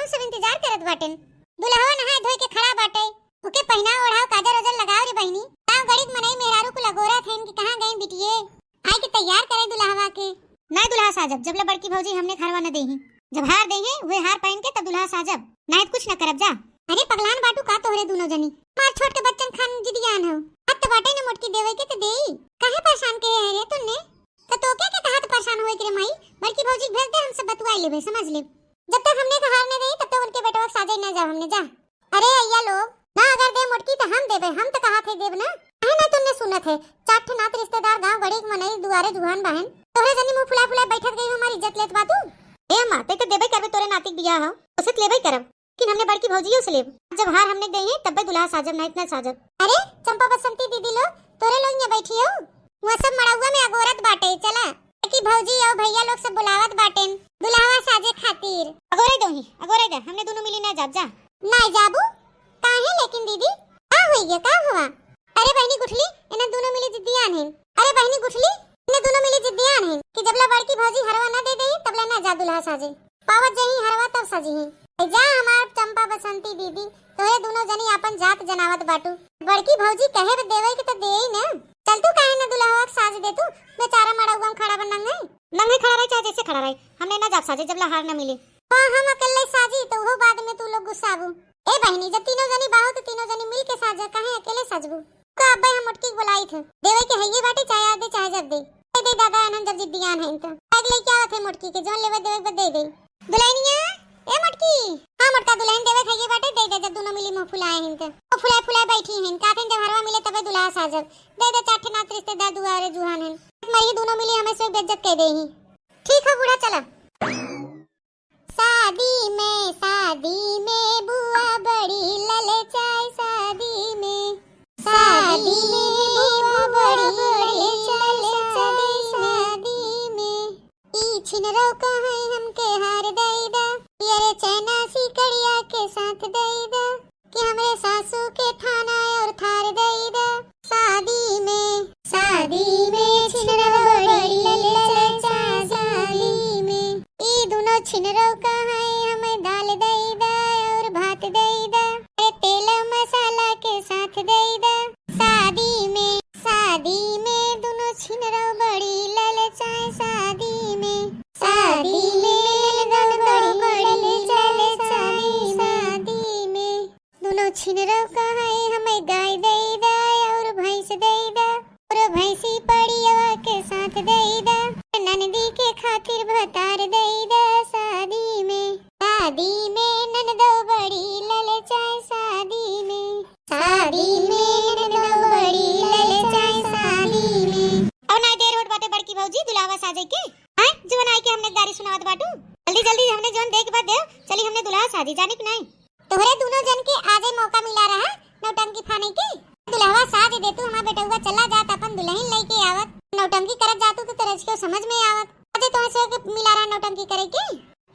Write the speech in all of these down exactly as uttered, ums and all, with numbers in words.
सब इंतजार करत बाटेन। दुल्हवा नहाए धोए के खड़ा बाटे, ओके पहिनाव ओढ़ाव, काजर ओजर लगाव रे बहिनी। गाँव गड़ी के मनई मेहरारू कुल अगोरत हइन कि कहाँ गई बिटिये, आए के तैयार करे दुल्हवा के। नाय दुल्हा साजब, जब ले बड़की भौजी हमने के हरवा न देही। जब हार देही, उहे हार पहन के तब दुल्हा साजब, नाय त कुछ न करब जा। अरे पगलान बाटू का तोहरे दुनो जनी? मार छोट के बच्चन खान जिदियान हो। हत बाटे न मोटकी देवे के त देई। काहे परेशान के है रे तोन्ने? त तोके के कहत परेशान होए के रे माई? बड़की भौजी के भेज दे, हम सब बतुआई लेबे, समझ ले। जब तक हमने के हार न देई, तब तक उनके बेटवा के साजे न जाओ हमने, जा। अरे अइया लोग, ना अगर दे मोटकी त हम देबे, हम त कहा थे देब ना। काहे ना तुमने सुनत है, चार ठे नात रिश्तेदार गांव गड़ी के मनई दुआरे जुहान बहन, तोहरे जनी मुंह फुला फुला बैठत गई हमारी इज्जत लेत बा तू। ए अम्मा, ते त देबे करबे तोरे नाती के बियाह हो, उसे त लेबे करब, लेकिन हमने बड़की भौजियो से लेब। जब हार हमने देई है, तब्बे दुल्हा साजब, ना इतना साजब। अरे चंपा बसंती दीदी लोग, तोरे लोग यहाँ बैठी हो? वहाँ सब मड़उआ में अगोरत बाटे, चला। कि भौजी और भैया लोग सब बुलावत बाटेन दुल्हवा साजे खातिर। अगोरे दो ही, अगोरे दे, हमने दोनों मिली ना जाब जा। ना जाबू? काहे लेकिन दीदी, का होई गया, का हुआ? अरे बहनी गुठली, इन्हें दोनों मिली जिद्दियान हैं। अरे बहनी गुठली, इन्हें दोनों मिली जिद्दियान हैं कि जबला बड़की भौजी हरवा ना दे दे, तबला ना जा दुल्हा साजे। पावत जही हरवा तब सजही। ए जा हमार चंपा बसंती दीदी, तोहे दोनों जनी आपन जात जनावत बाटू। बड़की भौजी कहे बे देवे के त देई न। चल तू काहे न दुल्हवा के साज दे तू, बेचारा मड़उआ में खड़ा बा नंगे। नंगे खड़ा रही चाहे जैसे खड़ा रही, हमने ना जाब साजे जब लहार न मिले। हाँ हम अकेले साजी तो वो बाद में तू लोग गुस्साबू। ए बहनी जब तीनों जनी बाहो तो तीनों जनी मिल के साजा, काहे अकेले साजबू? का अब्बे हम मोटकी के बोलाई थे। देवे के हइये बाटे, चाहे आज दे, चाहे जब दे। दे दे दादा, अनन जब जिद्दियान हैं तो। बैग लेके आवत है मोटकी के, जौन लेवे देवे के बा दे दे। दुल्हनिया, ए मोटकी। हाँ मोटका दुल्हन देवे के हइये बाटे, दे दे, जब दोनों मिली मुंह फुलाए हैं तो। वो फुलाए फुलाए बैठी हैं, कहते हैं जब हरवा मिले तबे दुल्हा साजब। दे दे, चार ठे नात रिश्तेदार दुआरे जुहान हैं। मरी दोनों मिली हमें से बेइज्जत कह दे ही। ठीक है बूढ़ा, चला। शादी में, शादी में बुआ बड़ी ललचाए शादी में। शादी में बुआ बड़ी ललचाए शादी में। ई छिनरो कहे हमके हार दई दा, ये रे चैना सिकड़िया के साथ दई दा। कि हमरे सासू के थाना और थार दई दा। शादी में, शादी में छिनरो बड़ी ललचाए शादी में। ई दुनो छिनरो कहाए हमें दाल दई दा और भात दई दा। अरे तेल मसाला के साथ दई दा। शादी में, शादी में दुनो छिनरो बड़ी ललचाए शादी में। शादी में दुनो बड़ी ललचाए शादी में। दुनो छिनरो कहाए हमें गाय दई दा और भैंस दई दा, और भैंसी पड़ियवा के साथ दई दा, ननदी के खातिर भतार दई दा शादी में। शादी में ननदो बड़ी ललचाए शादी में। शादी में ननदो बड़ी ललचाए शादी में। अब ना देर होत बाटे बड़की भौजी दुल्हावा साजे के। आय, जवन आए के हमने गारी सुनावत बाटू। जल्दी जल्दी हमने जवन दे के बाद देव, चली हमने दुल्हा साजी जानी कि नहीं। तोहरे दुनो जन के आजे मौका मिला रहा नौटंकी फाने के। दुल्हवा साज दे तू, हमार बेटउआ चला जात अपन दुल्हन लेके आवत। नौटंकी करत जातू तो तेरे क्यों समझ में आवत। आजे तोहे से के मिला रहा नौटंकी करे के।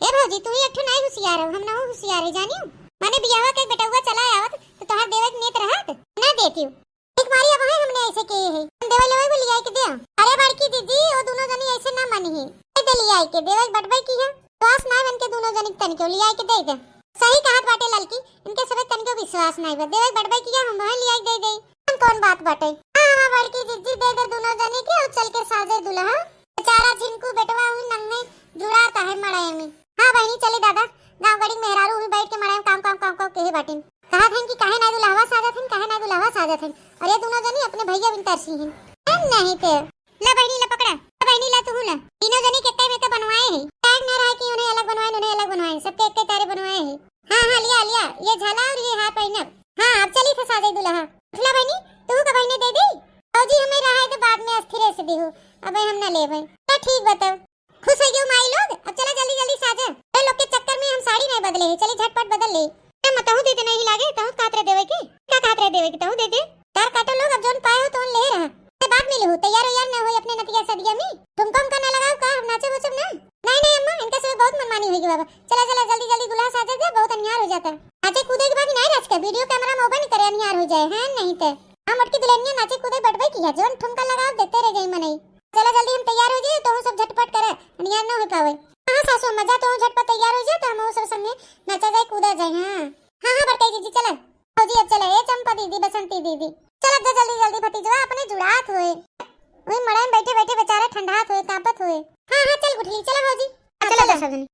ए भौजी, तू ही एक ठो नहीं हुसियार हो, हम ना हुसियार है जानियो। माने बियाहवा के बेटउआ चला आवत तो तोहार देवे के नियत रहत ना देती। एक बारी अब है हमने ऐसे किए है। हम देवे लेवे भी लिया के दे। अरे बड़की दीदी, वो दुनो जनी ऐसे ना मानी है। दे दे लिया के देवे बटबे की है। विश्वास ना बन के दुनो जनी तन के लिया के दे दे। सही कहत बाटे ललकी, इनके सबे तन के विश्वास ना बा। देवे बटबे की है, हम वही लिया के दे दे। हम कौन बात बाटे? हाँ, हमार बड़की दीदी दे दे दुनो जनी के और चल के साजे दुल्हा। बेचारा झिनकू बेटवा हुई नंगे जुड़ाता है मड़ाई में। हाँ बहनी, चली दादा, गाँव गड़ी मेहरारू हुई बैठ के मड़ाई में काँव काँव काँव काँव केहे बाटिन। कहत हन कि काहे ना दुल्हवा साजत हन, काहे ना दुल्हवा साजत हन। और ये दुनो जनी अपने भैया बिन तरसी हन। ए, नहीं ते। ला बहनी ला पकड़ा, ला बहनी ला तू ला। तीनों जनी के एक में तो बनवाए है। टाइम ना रहा कि उन्हें अलग बनवाए, उन्हें अलग बनवाए, सबके एक तारे बनवाए है। हाँ, हाँ, लिया, लिया, ये झाला और ये हार पहिनब। हाँ, अब चली थे साजे दुल्हा। उठला बहनी, तू का बहने दे दी? भौजी हमें रहा है तो बाद में अस्थिरे से दिहू, अब हम ना लेबे। तो ठीक बताओ। खुश हो गयो माई लोग, अब चला जल्दी जल्दी साजे। अरे लोग के चक्कर में हम साड़ी नहीं बदले है, चली झटपट बदल ले। ए, म तहूँ दे दे नहीं लागे, तहूँ कहत रहे देवे के। का कहत रहे देवे के, तहूँ दे दे। तार काटो लोग, अब जोन पाए हो तोन ले रहा। ते बाद में लेहू, तैयार हो यार ना होई अपने नतिया सदिया में। ठुमका उमका ना लगाओ का, हम नाचे वचब ना। नहीं, नहीं अम्मा, इनका सब बहुत मनमानी होई गई बाबा। चला, चला, जल्दी, जल्दी दुल्हा साजे दे, बहुत अनिहार हो जाता है। नाचे कूदे के बाद नहीं राज का, वीडियो कैमरा में ओपन करे, अनिहार हो जाए, हैं नहीं ते। हम मोटकी दुल्हनिया नाचे कूदे बटबे की है, जोन ठुमका लगाओ देते रह जाई मनई। चला जल्दी हम तैयार हो जाए, तो हम सब झटपट करे, अनिहार ना हो पावे। हाँ सासू अम्मा, जा तू झटपट तैयार होइ जा, तो हम सब संगे नाचा जाए, कूदा जाए। हाँ हाँ हाँ, बड़काई जीजी चला। भौजी अब चला, ए चंपा दीदी, बसंती दीदी, चला जा जल्दी जल्दी, भतीजवा अपने जुड़ात होए, वही मड़ई में बैठे बैठे बेचारा ठंडात होए, कांपत होए। हाँ हाँ चल गुठली, चला भौजी। हाँ, चला चला। जा सब जनी।